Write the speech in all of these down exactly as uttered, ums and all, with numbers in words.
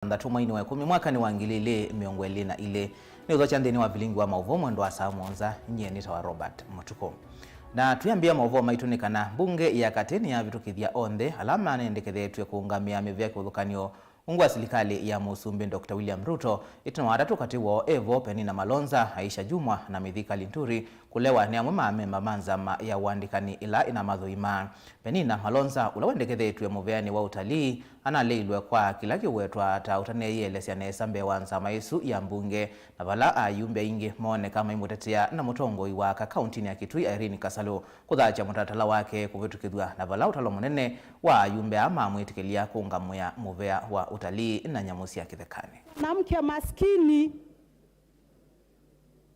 thanthatũ mweinĩ wa ĩkũmi mwakanĩ wa ngili ilĩ mĩongo ĩlĩ na ilĩ. Nĩ ũthokya nthĩnĩ wa vilingi wa maũvoo mwendo wa saa mũonza, nyie nĩtawa Robert Mũtukũ. Na twĩambĩa maũvoo maitũ nĩ kana mbunge ya katĩ nĩyavĩtũkĩthya onthe ala manendekethetw'e kũũngamĩa mĩvĩa kĩvathũkany'o ungu wa silikalĩ ya Mũsumbĩ Doctor William Ruto, ĩtina wa atatũ katĩ woo evo, Penina Malonza, Aisha Jumwa na Mithika Linturi, kũlewa nĩ amwe ma amemba ma nzama ya ũandĩkani ĩla ĩnamathũimaa. Penina Malonza, ũla wendekethetw'e mũveanĩ wa ũtalii, analeilwe kwa kĩla kĩwetwa ta ũtaneeyĩelesya nesa mbee wa nzama ĩsu ya mbunge, na vala ayumbe aingĩ mooneka maimũtetea na mũtongoi wa aka kauntinĩ ya Kitui, Irene Kasalu, kũthakya mũtalatala wake kũvĩtũkĩthw'a, na vala ũtalo mũnene wa ayumbe aa mamwĩtĩkĩlya kũũngamĩa mũvea wa ũtalii na nyamũ sya kĩthekanĩ. Mwanamke maskini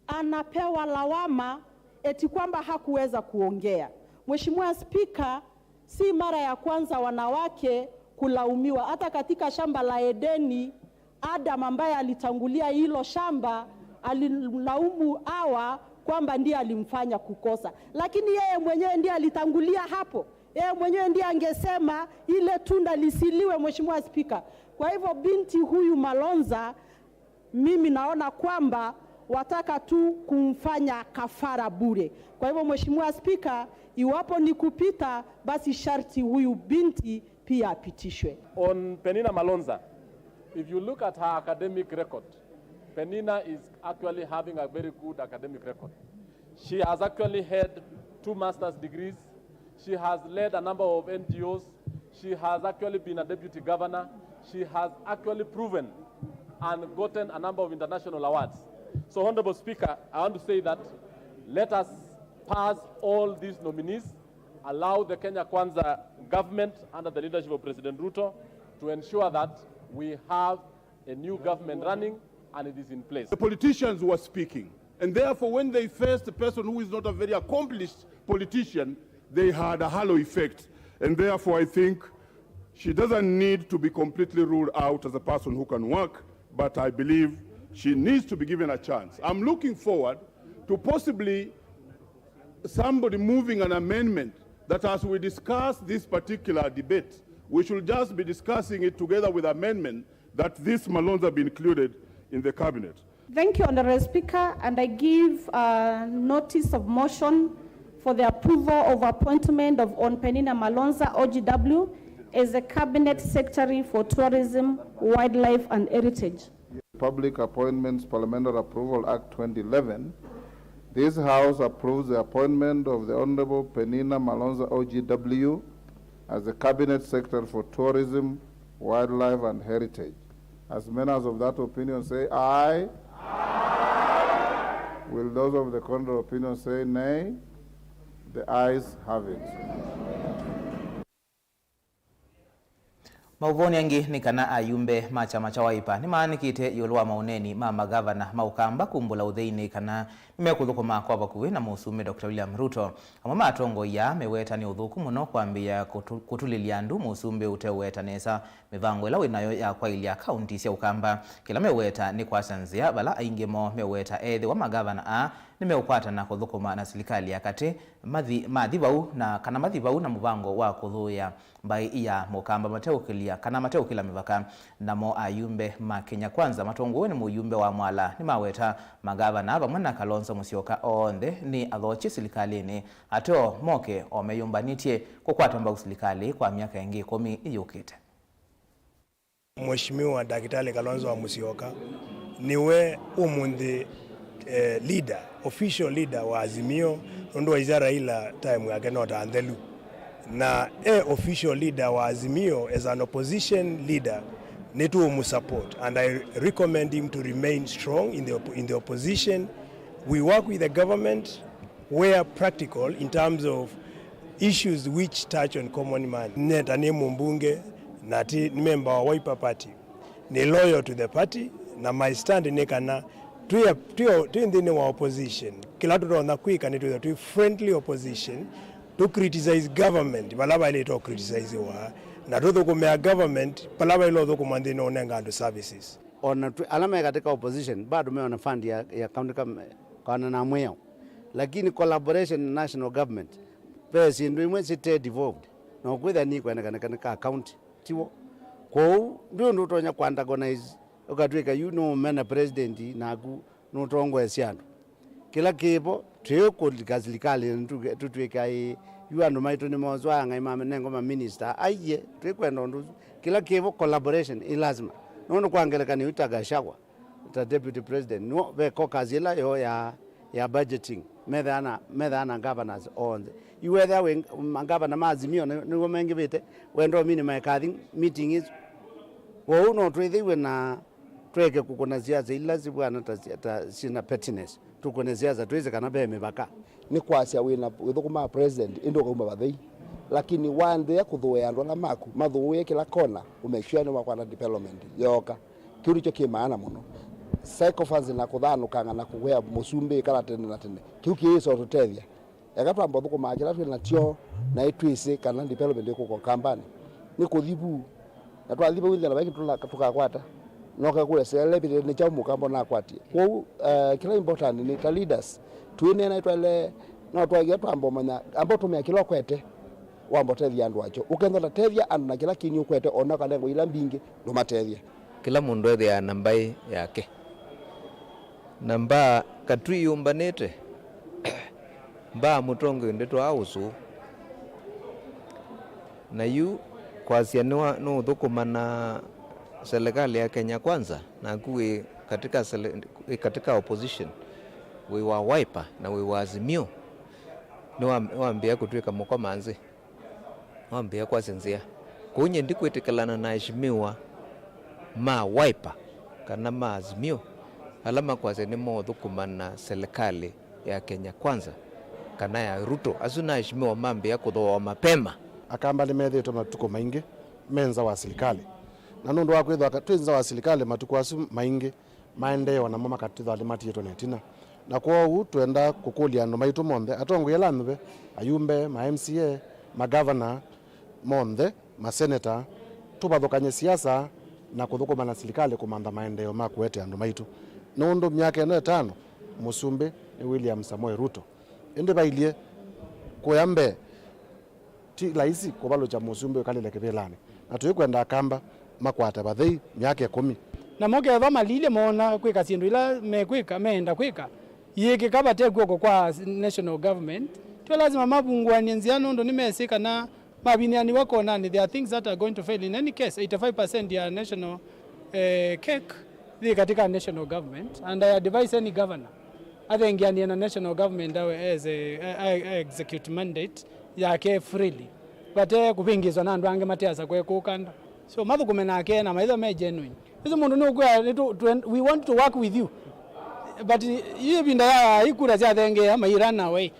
anapewa lawama eti kwamba hakuweza kuongea. Mheshimiwa Spika, si mara ya kwanza wanawake kulaumiwa. Hata katika shamba la Edeni, Adam ambaye alitangulia hilo shamba alilaumu Hawa kwamba ndiye alimfanya kukosa, lakini yeye mwenyewe ndiye alitangulia hapo. Yeye mwenyewe ndiye angesema ile tunda lisiliwe, Mheshimiwa Spika. Kwa hivyo binti huyu Malonza, mimi naona kwamba wataka tu kumfanya kafara bure. Kwa hivyo, Mheshimiwa Spika, iwapo ni kupita, basi sharti huyu binti pia apitishwe. On Penina Malonza, if you look at her academic record, Penina is actually having a very good academic record. She has actually had two master's degrees. She has led a number of N G Os. She has actually been a deputy governor. She has actually proven and gotten a number of international awards. So, Honorable Speaker, I want to say that let us pass all these nominees, allow the Kenya Kwanza government under the leadership of President Ruto to ensure that we have a new government running and it is in place. The politicians were speaking, and therefore when they faced a person who is not a very accomplished politician, they had a halo effect. And therefore I think she doesn't need to be completely ruled out as a person who can work, but I believe she needs to be given a chance. I'm looking forward to possibly somebody moving an amendment that as we discuss this particular debate, we should just be discussing it together with amendment that this Malonza be included in the cabinet. Thank you, Honorable Speaker, and I give uh, notice of motion for the approval of appointment of Hon Penina Malonza, O G W, as the Cabinet Secretary for Tourism, Wildlife and Heritage. Public Appointments Parliamentary Approval Act twenty eleven, this House approves the appointment of the Honorable Penina Malonza, O G W, as the Cabinet Secretary for Tourism, Wildlife and Heritage. As many as of that opinion say aye. Aye. Will those of the contrary opinion say nay? The ayes have it. Maũvoonĩ angĩ nĩ kana ayumbe ma kyama kya Wiper nĩmaanĩkĩte ĩũlũ wa maũneeni ma magavana ma Ũkamba kumbũla ũtheinĩ kana nĩmekũthũkũma kwa vakuvĩ na Mũsumbĩ Doctor William Ruto. Amwe ma atongoi aa meweta nĩ ũthũku mũno kwambĩĩa kũtu-, kũtulĩlya andũ mũsumbĩ ũteũweta nesa mĩvango ĩla wĩ nayo ya kwaĩlya kaunti sya Ũkamba. Kĩla meweta nĩ kwasya nzĩa vala aingĩ moo meweta ethĩwa magavana aa nĩmeũkwatana kũthũkũma na silikalĩ ya katĩ, mathi, mathi vau na, kana mathi vau na mũvango wa kũthũĩa mbaĩ ya Mũkamba mateũkĩlya kana mateũkĩla mĩvaka. Namo ayumbe ma Kenya Kwanza matongoew'e nĩ mũyumbe wa Mwala nĩmaweta magavana vamwe na Kalonzo Musyoka onthe nĩ athokye silikalĩnĩ, ateo moke o meyũmbanĩtye kũkwata mbau silikalĩ kwa myaka ĩngĩ ĩkũmi yũkĩte. Mheshimiwa Daktari Kalonzo wa Musyoka nĩwe ũmũnthĩ eh, leader, official leader wa Azimio, nũndũ waisya Raila time yake no ta nthelu. Na e official leader wa Azimio, as an opposition leader, nĩtũũmũsupport, and I recommend him to remain strong in the, op- in the opposition. We work with the government where practical in terms of issues which touch on common man. Neta nĩ mũmbunge na ti nĩ memba wa Wiper Party. Nĩ loyal to the party, na my stand nĩ kana twĩ, twĩ, twĩ nthĩnĩ wa opposition, kĩla tũtonya kwĩka nĩ twĩthwa twĩ friendly opposition, tũ criticize government vala vaĩlĩte o criticizewa, na tũthũkũmĩa government vala vaĩle ũthũkũma nthĩnĩ wa ũnenga andũ services. Ona twĩ, ala me katika opposition bado meona fund ya, ya county kam-, kana na mwĩao, lakini collaboration na national government, ve syĩndũ imwe site devolved, na ũkwĩthĩa nĩ kwendekana ka county tiwo. Kwoou ndwĩ ũndũ ũtonya kũantagonize, ũkatw'ĩka yu nũũmena president naku nũtongoesya andũ. Kĩla kĩvo, twĩũkũlika silikalĩ, na tũke-, tũtw'ĩka ĩ, yu andũ maitũ nĩmoswa, ang'ai manengwa maminista. Aiye, twĩkwenda ũndũ ũsu. Kĩla kĩvo, collaboration ĩ lazima. Nũndũ kwa ngelekany'o, yu ta Gachagua, ta deputy president, nĩwe ve caucus ĩla yo ya, ya budgeting, methaa na, methaa na governors onthe. Yu wethĩa wĩ, ma-, governor ma Azimio nĩ-, nĩw'o mengĩvĩte, wenda ũmini maikathi meeting isu. Kwoou no twĩthĩiwe na tweke kũkũna siasa ila sivw'ana ta, ta syĩna pettiness. Tũkũne siasa twĩsĩ kana ve mĩvaka. Nĩ kwasya wĩna wĩthũkũmaa president, ĩndĩ ũkauma vathei. Lakini wanthĩa kũthũĩa andũ ala maku, mathũũĩe kĩla kona, ũmesure nĩwakwata development yooka. Kĩu nĩkyo kĩ maana mũno. Sycophants na kũthanũkanga na kũwĩa mũsumbĩ ĩkala tene na tene, kĩu kĩĩsa ũtũtethya. Eka twamba ũthũkũmaa kĩla twĩ nakyo, na ĩtwĩsĩ kana development ĩkũka Ũkambanĩ. Nĩ kũthi vu, na twathi vau nthĩ na vai kĩndũ tũla-, tũkakwata. No kekũlya sila lepite nĩ kyaũ Mũkamba ũnakwatie. Kwoou, eh, kĩla important nĩ ta leaders, twĩneena ĩtwaile, no twaĩle twamba ũmanya, amba ũtũmĩa kĩla ũkwete, wamba ũtethya andũ akyo. Ũkenda ũtatethya andũ na kĩla kĩnĩ ũkwete, ona ũkanengwa ila mbingĩ, ndũmatethya. Kĩla mũndũ ethĩawa na mbaĩ yake. Na mbaa katwĩyũmbanĩte, mbaa mũtongoi ndĩtwaa ũsũũ. Na yu kwasya nĩwa-, nũũthũkũma na serikali ya Kenya Kwanza, naku wĩ katika sele-, wĩ katika opposition, wĩ wa Wiper na wĩ wa Azimio, nĩwa-, nĩwambĩĩa kũtw'ĩka mũkomanzi. Wambĩĩa kwasya nzĩa. Kwoou nyie ndikwĩtĩkĩlana na aheshimiwa ma Wiper kana ma Azimio ala makwasya nĩmoothũkũma na serikali ya Kenya Kwanza kana ya Ruto. Asu nĩ aheshimiwa mambĩĩa kũthooa mapema. Akamba nĩmethĩĩtwe matukũ maingĩ me nza wa silikalĩ. Na nũndũ wa kwĩthĩwa ka-, twĩ nza wa silikalĩ matukũ asu maingĩ, maendeeo namo makatw'ĩthwa nĩmatiĩtwe na ĩtina. Na kwoou twenda kũkũlya andũ maitũ monthe, atongoi ala anyuve, ayumbe, ma M C A, magavana monthe, maseneta, tũvathũkany'e siasa na kũthũkũma na silikalĩ kũmantha maendeeo ma kũete andũ maitũ. Nũndũ myaka ĩno ĩtano, mũsumbĩ nĩ William Samoei Ruto. Ĩndĩ vailyĩ kũya mbee, ti laisi kũvalũkya mũsumbĩ ũkalĩle kĩvĩlanĩ, na tũikwenda Akamba makwate vathei myaka ĩkũmi. Namo kethwa malilye moona kwĩka syĩndũ ila mekwĩka, meenda kwĩka, iĩkĩka vate kw'oko kwa national government, tyo lasima mavunguanĩe nzĩa, nũndũ nĩmesĩ kana mavinĩanĩw'a konanĩ, there are things that are going to fail. In any case, eighty-five percent ya national, eh, cake yĩ katika national government, and I advise any governor athengeanĩe na national government awe as a, a, a, a execute mandate yake freely, vate kũvĩngĩĩswa na andũ angĩ mateasa kweka ũkanda. So mathũkũme nake na maitha me genuine. Ĩsu mũndũ nũkwĩa, "Nĩtũ-, twen-, we want to work with you." But yu ĩvinda ya ikura syathengeea, mairana we.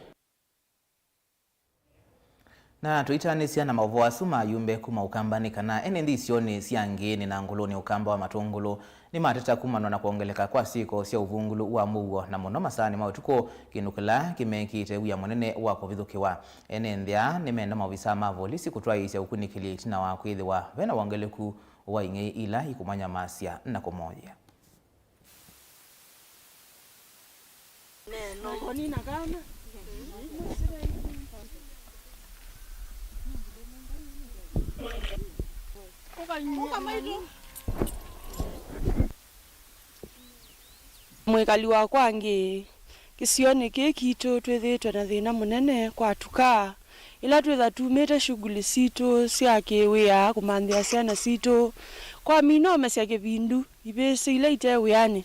Na tũitanĩsya na maũvoo asu ma ayumbe kuma Ũkambanĩ kana ene nthĩ isionĩ sya Ngĩĩnĩ na Ngũlũnĩ, Ũkamba wa Matũngũlũ nĩmateta kumanwa na kwongeleka kwa syĩko sya ũvungũlu wa mũuo, na mũno masaanĩ ma ũtukũ, kĩndũ kĩla kĩmekĩĩte wia mũnene wa kũvithũkĩwa. Ene nthĩ aa nĩmenda maovisaa ma volisi kũtwaĩĩsya ũkunĩkĩlya ĩtina wa kwĩthĩwa vena wongeleku wa ing'ei ila ikũmanyamasya na kũmoya. Mwĩkali wa kwa Ngĩĩ, kĩsionĩ kĩĩ kitũ twĩthĩĩtwe na thĩna mũnene kwatuka. Ĩla twĩtha tumĩte shughuli sitũ sya kĩwĩa kũmanthĩa syana sitũ, kwamina ũmesya kĩvindu, ivĩsĩ ila ite wĩanĩ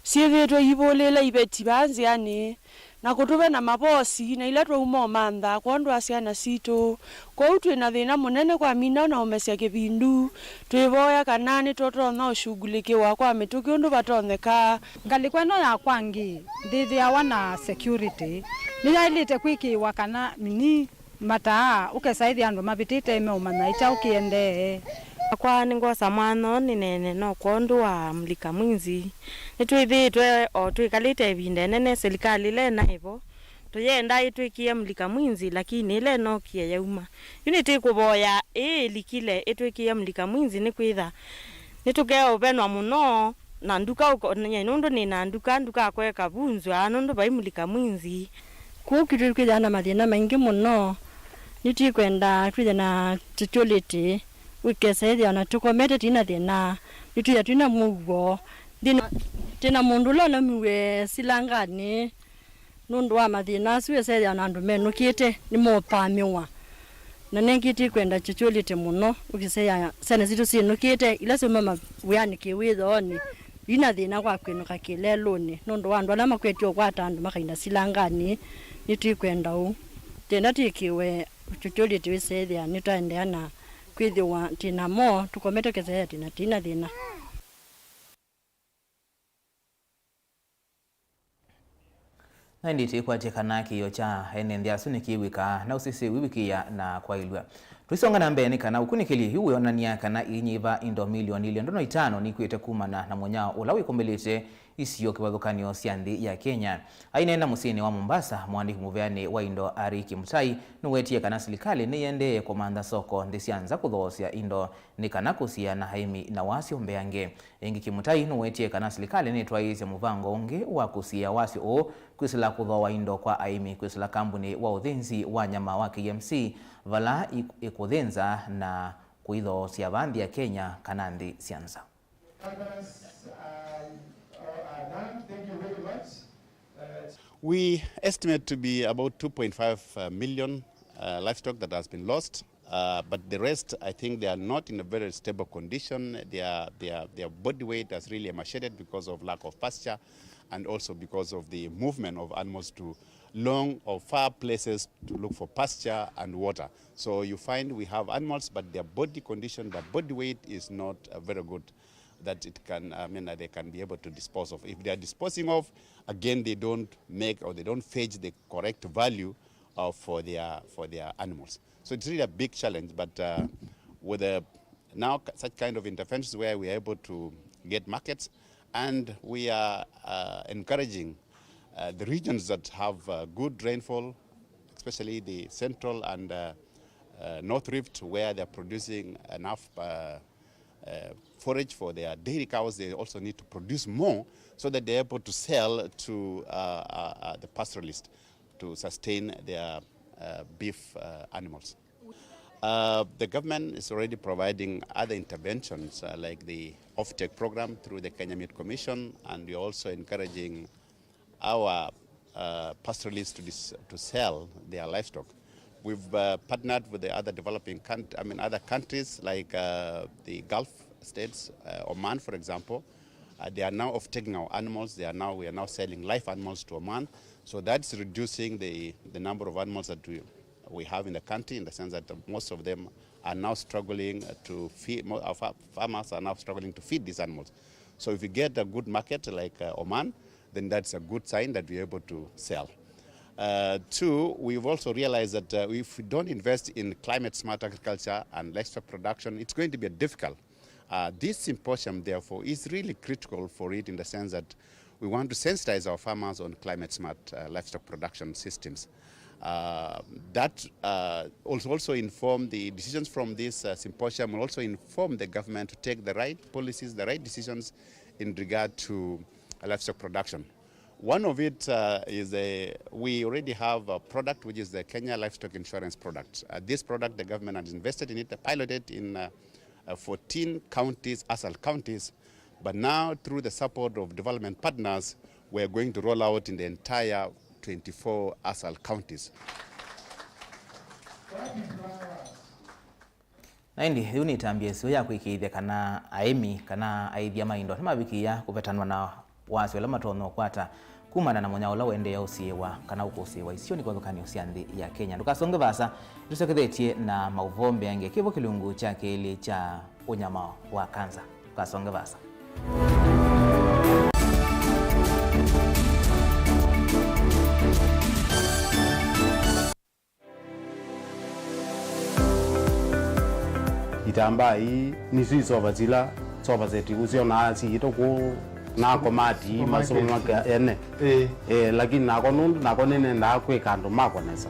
syĩthĩĩtwe iivũlĩĩla iveti vaa nzĩanĩ, na kũtũve na mavosi, na ila twauma ũmantha kwondũ wa syana sitũ. Kwoou twĩ na thĩna mũnene kwamina na ũmesya kĩvindu. Twĩvoya kana nĩtũtonya ũshughulikĩwa kwa mĩtũkĩ ũndũ vatonyeka. Ngalĩko ĩno ya kwa Ngĩĩ ndĩthĩawa na security nĩyaĩlĩte kwĩkĩĩwa kana nini mataa, ũkesa ĩthĩa andũ mavĩtĩte meũmanya ĩ kyaũ kĩendee. Nakwa nĩngwosa mwanya nĩneene no kwondũ wa Mulika Mwizi. Nĩtwĩthĩĩtwe o twĩkalĩte ĩvinda ĩnene, silikalĩ ĩla ĩnaĩ vo tũyenda ĩtwĩkĩe Mulika Mwizi, lakini ĩla ĩnokie yauma. Yu nĩtĩkũvoya ĩĩ ĩlikile ĩtwĩkĩe Mulika Mwizi, nĩkwĩtha nĩtũkeũvenwa mũno. Na nduka ũko-, nye nũndũ nĩ na nduka, nduka kweka vunzwa nũndũ vai Mulika Mwizi. Kũu kitwĩkwĩthĩa na mathĩna maingĩ mũno. Nĩtwĩkwenda twĩthĩe na security. Ũkesa ĩthĩa ona tũkomete twĩ na thĩna, nĩtwĩthĩa twĩ na mũuo. Thĩna, twĩ na mũndũ ũla ũlamiw'e silanganĩ nũndũ wa mathĩna asu, wĩsethĩa ona andũ menũkĩte nĩmopamĩwa. Na nengĩ tĩkwenda kyũkyũlĩte mũno, ũkĩsea syana sitũ syĩnũkĩte, ila syauma mawĩanĩ kĩwĩthoonĩ, ina thĩna kwa kwĩnũka kĩlelũnĩ nũndũ wa andũ ala makwetye ũkwata andũ makaina silanganĩ. Nĩtwĩkwenda ũu. Tenda twĩkĩwe ũkyũkyũlĩte wĩsethĩa nĩtwaendeea na kwĩthĩwa twĩ namo, tũkomete ũkĩsethĩa twĩ na, twĩ na thĩna. Na ĩndĩ tĩkwatye kana kĩĩo kya ene nthĩ asu nĩkĩw'ĩkaa na ũsisĩ wivikĩĩa na kwaĩlw'a. Tũisonga na mbee nĩ kana ũkunĩkĩli yu wĩonany'a kana iinyiva indo milioni ilĩ ndono itano nikw'ĩte kumana na mũnyao ũla wĩkombelĩte isio kĩvathũkany'o sya nthĩ ya Kenya. Aineena mũsyĩnĩ wa Mombasa, mũandĩki mũveanĩ wa indo Ari Kimutai nũwetie kana silikalĩ nĩyĩendee kũmantha soko nthĩ sya nza kũthoosya indo nĩ kana kũsiĩĩa na aĩmi na wasyo mbeange. Ĩngĩ, Kimutai nũwetie kana silikalĩ nĩtwaĩĩsye mũvango ũngĩ wa kũsiĩĩa wasyo ũũ kwĩsĩla kũthooa indo kwa aĩmi kwĩsĩla kambunĩ wa ũthĩnzi wa nyama wa K M C, vala ĩ-, ĩkũthĩnza na kũithoosya vaa nthĩ ya Kenya kana nthĩ sya nza. We estimate to be about two point five million, uh, livestock that has been lost. Uh, but the rest, I think they are not in a very stable condition. Their, their, their body weight has really emaciated because of lack of pasture and also because of the movement of animals to long or far places to look for pasture and water. So you find we have animals, but their body condition, their body weight is not, uh, very good that it can, I mean, that they can be able to dispose of. If they are disposing of, again, they don't make or they don't fetch the correct value, uh, for their, for their animals. So it's really a big challenge, but, uh, with, uh, now k-, such kind of interventions where we are able to get markets, and we are, uh, encouraging, uh, the regions that have, uh, good rainfall, especially the Central and, uh, uh, North Rift, where they're producing enough, uh, uh, forage for their dairy cows. They also need to produce more so that they're able to sell to, uh, uh, uh, the pastoralist to sustain their, uh, beef, uh, animals. Uh, the government is already providing other interventions, uh, like the offtake program through the Kenya Meat Commission, and we're also encouraging our, uh, pastoralists to dis-, to sell their livestock. We've, uh, partnered with the other developing coun-, I mean, other countries like, uh, the Gulf states, uh, Oman, for example. Uh, they are now off-taking our animals. They are now, we are now selling live animals to Oman. So that's reducing the, the number of animals that we, we have in the country, in the sense that most of them are now struggling, uh, to feed, mo-, our fa-, farmers are now struggling to feed these animals. So if we get a good market like, uh, Oman, then that's a good sign that we're able to sell. Uh, two, we've also realized that, uh, if we don't invest in climate-smart agriculture and livestock production, it's going to be difficult. Uh, this symposium, therefore, is really critical for it in the sense that we want to sensitize our farmers on climate-smart, uh, livestock production systems. Uh, that, uh, also, also inform the decisions from this, uh, symposium, will also inform the government to take the right policies, the right decisions in regard to, uh, livestock production. One of it, uh, is a, we already have a product, which is the Kenya Livestock Insurance Product. Uh, this product, the government has invested in it, piloted in, uh, uh, fourteen counties, ASAL counties, but now through the support of development partners, we're going to roll out in the entire twenty-four ASAL counties. Na ĩndĩ, yĩu nĩ ĩtambya ĩseo ya kwĩkĩĩthya kana aĩmi kana aĩthya ma indo nĩmavikĩĩa kũvetanwa na wasyo ũla matonya ũkwata kumana na mũnyao ũla ũendeea ũsiĩĩwa kana ũkũsĩĩwa isionĩ kĩvathũkany'o sya nthĩ ya Kenya. Ndũkasonge vaasa, nĩtũsyokethetye na maũvoo mbeange kĩvo kĩlungu kya kelĩ kya ũnyamao wa kanza. Ndũkasonge vaasa. Itambaa ii nĩsyo isova sila sofa set ũsyonaa siĩtwe kũu na komati masoma ene. Ĩĩ. Eh, lakini nako nũndũ nako nĩnendaa kwĩka andũ makwa nesa.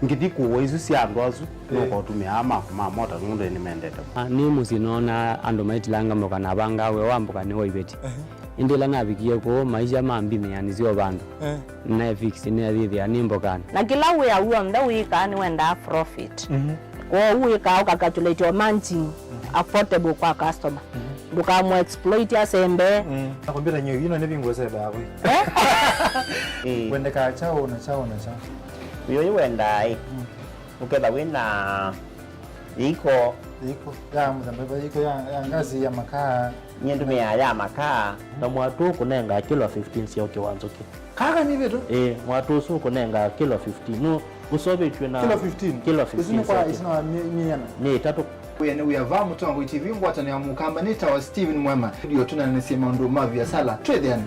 Ngĩthi kũũa isu sya andũ asu, nũkotũmĩaa maku ma mota nũndũ nĩmendete. Ah, nĩ mũsyĩ noonaa andũ maitilanga mboka na avangaa wĩa wa mboka nĩ wa iveti. Ĩndĩ ĩla navikie kũu, maisha mambimĩa nĩsyo vandũ. Eh. Na fix nĩathĩthĩa nĩ mbokanĩ. Na kĩla wĩa w'onthe wĩkaa nĩwendaa profit. Mhm. Kwoou wĩkaa ũkacalculate o margin. Mm. affordable kwa customer. Ndũkamũ exploit asembe. Mm. Na kompyuta nyo ino nĩ bingo sebe hapo. Eh? Wendekaa chao na chao na chao. Uyo wendaa ĩ. Mm. Ũketha wĩna iko. Iko ya mũthemba iko ya, ya ngazi ya makaa. Nyie ndũmĩaa ya makaa. Na mwatũ ũkũnengaa kilo fifteen sya ũkĩ wa nzũkĩ. Kaka nĩ vitu? Ĩĩ, mwatũ ũsu ũkũnengaa kilo fifteen. Nũ ũseũvĩtw'e na kilo fifteen? Kilo fifteen. Isu nĩ kwa sya ũkĩ. Isu nĩ wa mi-, mĩana? Mĩĩ ĩtatũ. Wĩa nĩ wĩa va Mũtongoi T V ngwatanĩo ya Mũkamba nĩ tawa Steven Mwema. Ndio tũnanĩsye maũndũ ma viasala. Twĩthĩane.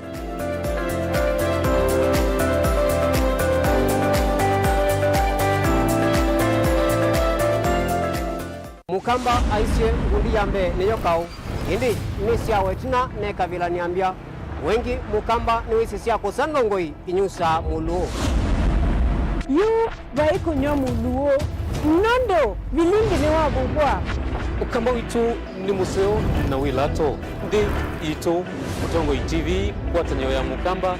Mũkamba aisye, ngundi ya mbee nĩyo kaũ, ĩndĩ nĩ sya wetina nekavĩlanĩa mbya. Wengĩ Mũkamba nĩwĩsĩ sya kũsa ndongoi inyusaa mũlũũ. Yu vai kũnyw'a mũlũũ, nũndũ vilingi nĩwavuvwa. Ũkamba witũ nĩ mũseo na wĩ lato. Nthĩ yitũ, Mũtongoi T V, ngwatanĩo ya Mũkamba,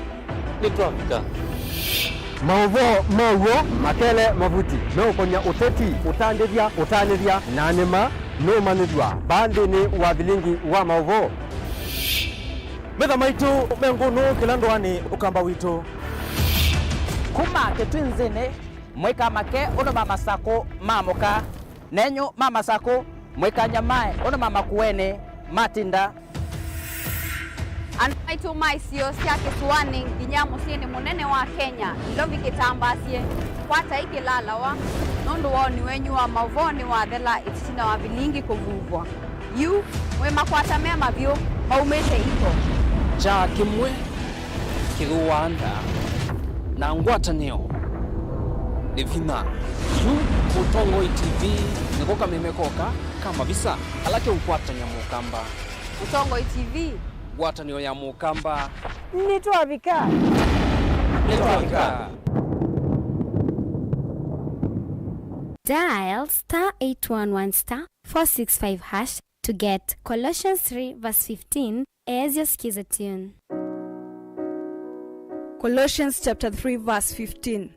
nĩtwavika. Maũvoo ma w'o, makele, mavuti, meũkony'a ũteti, ũtandĩthya, ũtanĩthya, na nĩma nũmanyĩthw'a vaa nthĩnĩ wa vilingi wa maũvoo. Metha maitũ me ngũnũ kĩla ndũanĩ Ũkamba witũ. Kuma kĩtwinzĩnĩ, mũikamake ũndũ ma masakũ maamũka, nenyu ma masakũ, mũikanyamae ũndũ ma makuenĩ matinda. Andũ maitũ ma isio sya kĩsũanĩ nginya mũsyĩnĩ mũnene wa Kenya, Nairobi kĩtambaasye, kwatai kĩlalawa, nũndũ woni wenyu wa maũvoo nĩwathela ĩtina wa vilingi kũvuvwa. Yu, mwĩ makwata me mavyũ, maumĩte iko. Kyaa kĩmwe kĩthũaa nda, na ngwatanĩo nĩ vinya. Yu, Mũtongoi T V nĩko kameme koka ka mavisa ala keũkwatany'a Mũkamba. Mũtongoi T V. Ngwatanĩo ya Mũkamba. Nĩtwavika. Nĩtwavika. Dial star eight one one star four six five hash to get Colossians three verse fifteen, easya sikiza tune. Colossians chapter three verse fifteen.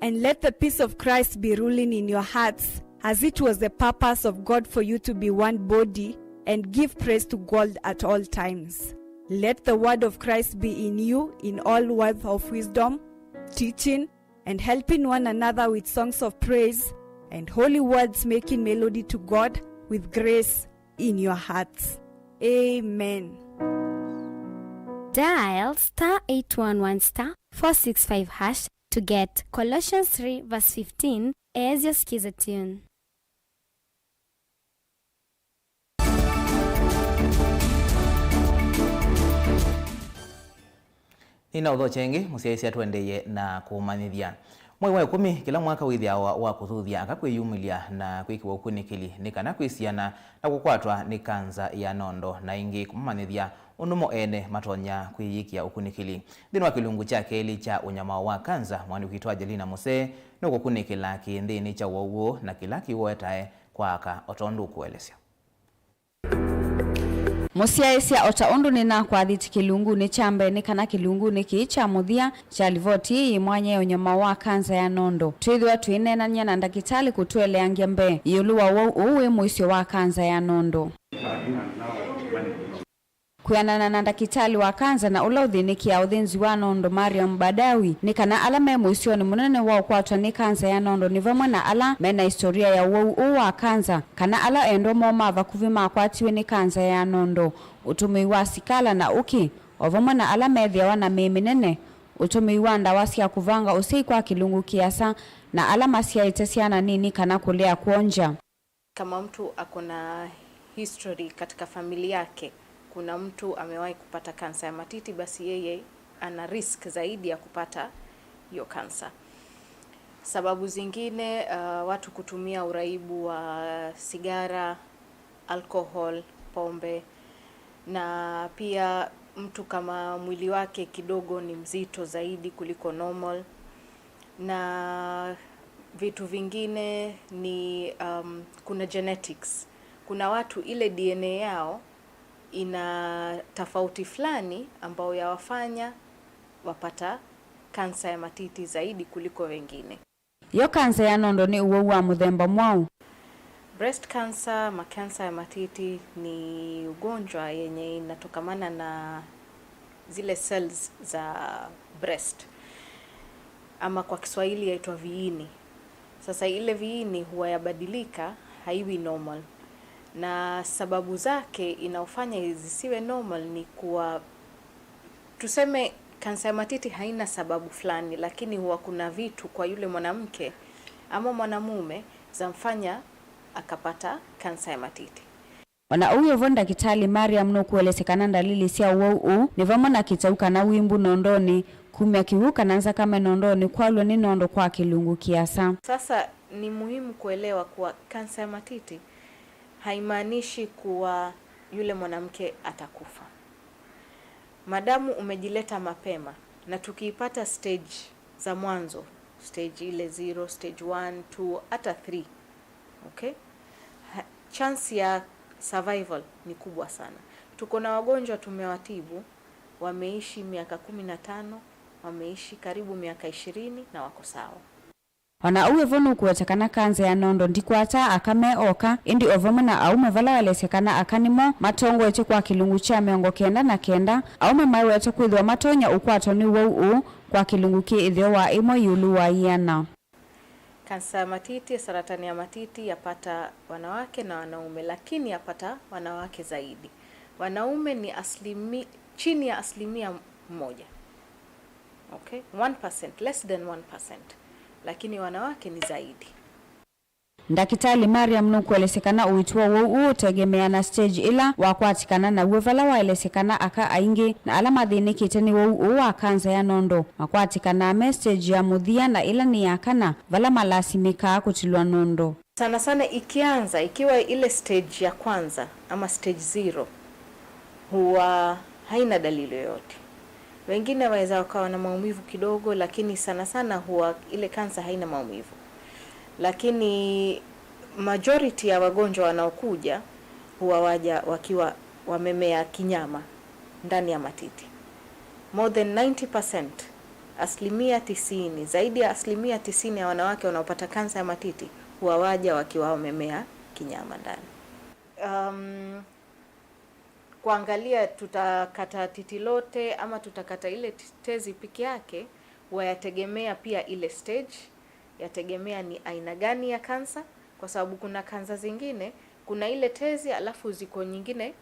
And let the peace of Christ be ruling in your hearts, as it was the purpose of God for you to be one body, and give praise to God at all times. Let the word of Christ be in you in all words of wisdom, teaching, and helping one another with songs of praise and holy words, making melody to God with grace in your hearts. Amen. Dial star eight one one star four six five hash to get Colossians three verse fifteen, easya sikiza tune. Nĩnaũthokya ĩngĩ, mũsyaĩĩsya, tũendeeye na kũmanyĩthya. Mwei wa ĩkũmi kĩla mwaka wĩthĩawa wa kũthuthya aka kwĩyumĩlya na kwĩkĩwa ũkunĩkĩli nĩ kana kwĩsiana na kũkwatwa nĩ kanza ya nondo, na ĩngĩ kũmamanyĩthya ũndũ mo ene matonya kwĩyĩkĩa ũkunĩkĩli. Nthĩnĩ wa kĩlungu kya kelĩ kya ũnyamao wa kanza, mwandĩki witũ Angelina Mũsee nũkũkunĩkĩla kĩĩ nthĩnĩ kya ũwau ũũ na kĩla kĩũetae kwa aka, o tondũ ũkũelesya. Mũsyaĩĩsya, o ta ũndũ nĩnakwathĩtye kĩlungunĩ kya mbee, nĩ kana kĩlungunĩ kĩĩ kya mũthya kya livoti ĩĩ yĩ mwanya ya ũnyamao wa kanza ya nondo, twĩthĩwa twĩneenany'a na ndakĩtalĩ kũtũeleangya mbee ĩũlũ wa ũwau ũũ wĩ mũisyo wa kanza ya nondo. Kwĩanana na ndakĩtalĩ wa kanza na ũla ũthĩnĩkĩaa ũthĩnzi wa nondo, Mariam Badawi, nĩ kana ala me mũisyonĩ mũnene wa ũkwatwa nĩ kanza ya nondo nĩ vamwe na ala me na historia ya ũwau ũũ wa kanza, kana ala endwa moo ma vakuvĩ makwatiwe nĩ kanza ya nondo, ũtũmĩi wa sikala na ũkĩ, o vamwe na ala methĩawa na mĩĩ mĩnene, ũtũmĩi wa ndawa sya kũvanga ũsyai kwa kĩlungu kĩasa, na ala masyaĩte syana nini kana kũlea kwongya. Kama mtu ako na history katika familia yake, kuna mtu amewahi kupata kansa ya matiti, basi yeye ana risk zaidi ya kupata hiyo kansa. Sababu zingine, uh, watu kutumia uraibu wa sigara, alcohol, pombe, na pia mtu kama mwili wake kidogo ni mzito zaidi kuliko normal, na vitu vingine ni, um, kuna genetics. Kuna watu ile D N A yao ina tofauti fulani ambao yawafanya wapata kansa ya matiti zaidi kuliko wengine. Yo kanza ya nondo nĩ ũwau wa mũthemba mwaũ? Breast cancer ama kansa ya matiti ni ugonjwa yenye inatokamana na zile cells za breast, ama kwa Kiswahili yaitwa viini. Sasa ile viini huwa yabadilika, haiwi normal, na sababu zake inaofanya zisiwe normal ni kuwa, tuseme, kansa ya matiti haina sababu fulani, lakini huwa kuna vitu kwa yule mwanamke ama mwanamume zamfanya akapata kansa ya matiti. O na ũu vo, ndakĩtalĩ Mariam nũkũelesya kana ndalili sya ũwau ũũ nĩ vamwe na kĩtau kana wimbu nondonĩ, kumya kĩw'ũ kana nzakame nondonĩ, kwalw'a nĩ nondo kwa kĩlungu kĩasa. Sasa ni muhimu kuelewa kuwa kansa ya matiti haimaanishi kuwa yule mwanamke atakufa. Madamu umejileta mapema, na tukiipata stage za mwanzo, stage ile zero, stage one, two, hata three, okay? Ha-, chance ya survival ni kubwa sana. Tuko na wagonjwa tumewatibu, wameishi miaka kumi na tano, wameishi karibu miaka ishirini na wako sawa. O na ũu vo, nũkũweta kana kanza ya nondo ndikwataa aka me oka, ĩndĩ o vamwe na aũme, vala waelesya kana aka nĩmo matongoetye kwa kĩlungu kya mĩongo kenda na kenda, aũme maiwetwe kwĩthĩwa matonya ũkwatwa nĩ ũwau ũũ kwa kĩlungu kĩ ĩtheo wa ĩmwe ĩũlũ wa ĩana. Kansa ya matiti, saratani ya matiti yapata wanawake na wanaume, lakini yapata wanawake zaidi. Wanaume ni asilimi-, chini ya asilimia moja. Okay? One percent, less than one percent. Lakini wanawake ni zaidi. Ndakĩtalĩ Mariam nũkũelesya kana ũiiti wa ũwau ũũ ũtegemeaa na stage ĩla wakwatĩkana naw'o, vala waelesya kana aka aingĩ na ala mathĩnĩkĩte nĩ ũwau ũũ wa kanza ya nondo makwatĩkanaa me stage ya mũthya, na ĩla nĩ ya kana, vala malasimĩkaa kũtilwa nondo. Sana sana ikianza, ikiwa ile stage ya kwanza ama stage zero, huwa haina dalili yoyote. Wengine waweza wakawa na maumivu kidogo, lakini sana sana huwa ile kansa haina maumivu. Lakini majority ya wagonjwa wanaokuja huwa waja wakiwa wamemea kinyama ndani ya matiti. More than ninety percent, asilimia tisini, zaidi ya asilimia tisini ya wanawake wanaopata kansa ya matiti huwa waja wakiwa wamemea kinyama ndani. Um, kuangalia tutakata titi lote ama tutakata ile t-, tezi peke yake, huwa yategemea pia ile stage, yategemea ni aina gani ya kansa, kwa sababu kuna kansa zingine, kuna ile tezi alafu ziko nyingine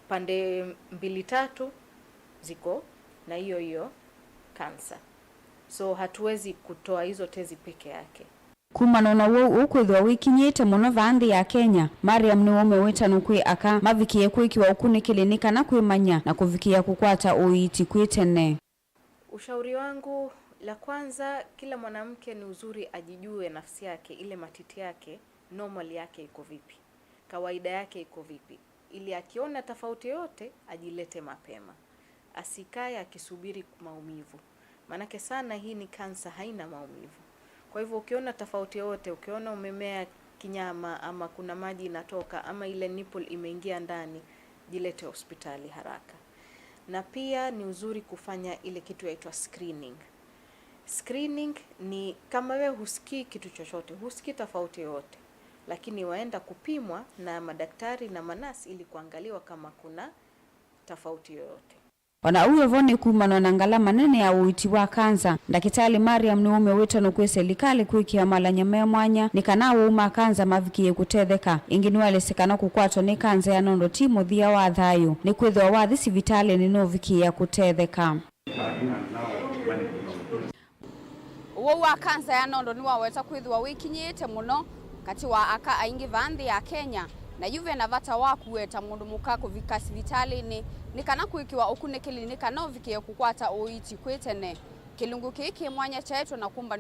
pande mbili tatu ziko na hiyo hiyo kansa. So hatuwezi kutoa hizo tezi peke yake. Kumana na ũwau ũũ kwĩthĩwa wĩkinyĩte mũno vaa nthĩ ya Kenya, Mariam nĩwaumya wĩtano kwĩ aka mavikĩe kwĩkĩwa ũkunĩkĩli nĩ kana kwĩmanya na kũvikĩĩa kũkwata ũiiti kwĩ tene. Ushauri wangu, la kwanza, kila mwanamke ni uzuri ajijue nafsi yake, ile matiti yake, normal yake iko vipi, kawaida yake iko vipi, ili akiona tofauti yoyote, ajilete mapema. Asikae akisubiri maumivu. Maanake sana hii ni kansa, haina maumivu. Kwa hivyo ukiona tofauti yoyote, ukiona umemea kinyama ama kuna maji inatoka ama ile nipple imeingia ndani, jilete hospitali haraka. Na pia ni uzuri kufanya ile kitu yaitwa screening. Screening ni kama we husikii kitu chochote, husikii tofauti yoyote, lakini waenda kupimwa na madaktari na manasi ili kuangaliwa kama kuna tofauti yoyote. O na ũu vo, nĩ kumana na ngalama nene ya ũiiti wa kanza, ndakĩtalĩ Mariam nĩwaumya wĩtano kwĩ selikalĩ kwĩkĩa malany'o me mwanya nĩ kana awau ma kanza mavikĩe kũtetheka. Ĩngĩ nĩwaelesya kana kũkwatwa nĩ kanza ya nondo ti mũthya wa thayũ, nĩkwĩthĩwa wathi sivitalĩnĩ nũvikĩĩa kũtetheka. Ũwau wa kanza ya nondo nĩwaweta kwĩthĩwa wĩkinyĩĩte mũno katĩ wa aka aingĩ vaa nthĩ ya Kenya, na yu ve na vata wa kũweta mũndũ mũka kũvika sivitalĩnĩ nĩ kana kwĩkĩwa ũkunĩkĩli nĩ kana ũvikĩe kũkwata ũiiti kwĩ tene. Kĩlungu kĩĩ kĩ mwanya kyaetwe na kũmbanĩwa